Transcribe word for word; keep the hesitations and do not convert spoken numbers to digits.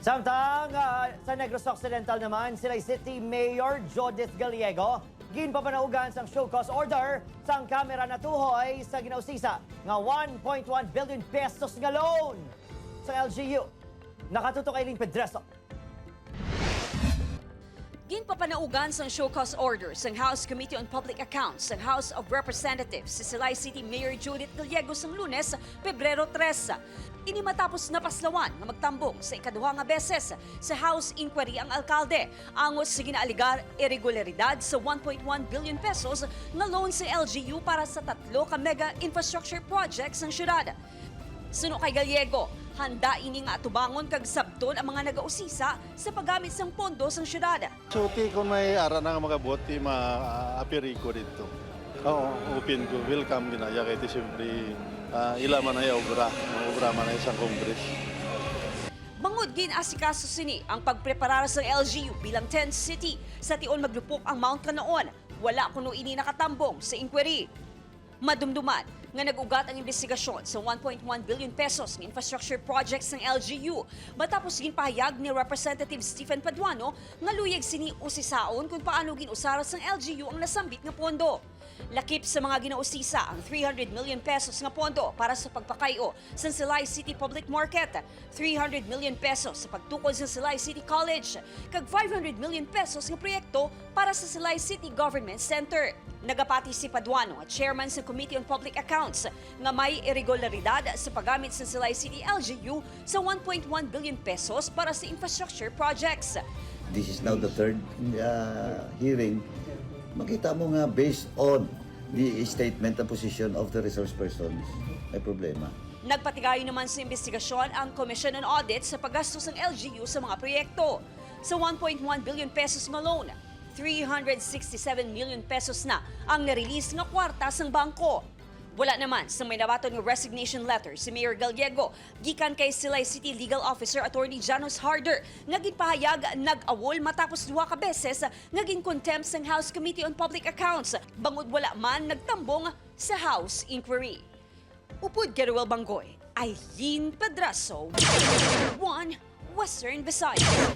Samtang ah, sa Negros Occidental naman, Silay City Mayor Judith Gallego ginpapanaugan sang show cause order sang Kamara Natuhoy sa ginausisa nga one point one billion pesos nga loan sa L G U. Nakatutok Aileen Pedreso. Ginpapanaugan sang show cause order sang House Committee on Public Accounts sang House of Representatives si Silay City Mayor Judith Gallego sang Lunes, Pebrero tres. Ini matapos napaslawan nga magtambong sa ikaduha nga beses sa House inquiry ang alkalde angos sa ginaaligar irregularidad sa one point one billion pesos nga loan sa L G U para sa tatlo ka mega infrastructure projects sang syudad. Suno kay Gallego, handa ini nga atubangon kag sabton ang mga nagausisa sa paggamit sang pondo sang syudad. So, ti, kung may ara na nga magabuot, ti ma-appear ko dito. Oo, open ko. Welcome ginaya kay ti siyempre ah, ila man ay obra. Ang obra man ay sang Congress. Bangod ginasikaso sini ang pagpreparar sang L G U bilang tent city sa tion maglupok ang Mount Canaon, wala kuno ini nakatambong sa inquiry. Madumduman nga nag-ugat ang imbestigasyon sa one point one billion pesos nga infrastructure project sang L G U matapos ginpahayag ni Representative Stephen Paduano nga luyag sini usisaon kung paano gin-usara sang L G U ang nasambit nga pondo. Lakip sa mga ginausisa ang three hundred million pesos nga pondo para sa pagpakay-o sa Silay City Public Market, three hundred million pesos sa pagtukod sa Silay City College, kag five hundred million pesos nga proyekto para sa Silay City Government Center. Nagapati si Paduano, chairman sa Committee on Public Accounts, nga may irregularidad sa paggamit sa Silay City L G U sa one point one billion pesos para sa infrastructure projects. This is now the third uh, hearing. Makita mo nga based on the statement and position of the resource persons, may problema. Nagpatigayon naman sa imbestigasyon ang Commission on Audit sa paggasto sang L G U sa mga proyekto. Sa one point one billion pesos nga loan, three hundred sixty-seven million pesos na ang na-release nga kwarta sang bangko. Wala naman sa may nabaton nga resignation letter si Mayor Gallego gikan kay Silay City Legal Officer Attorney Janos Harder nga ginpahayag nag-awol matapos duha ka beses nga gin-contempt sang House Committee on Public Accounts bangod wala man nagtambong sa House inquiry. Upod kay Ruel Banggoy, Aileen Padraso, One Western Visayas.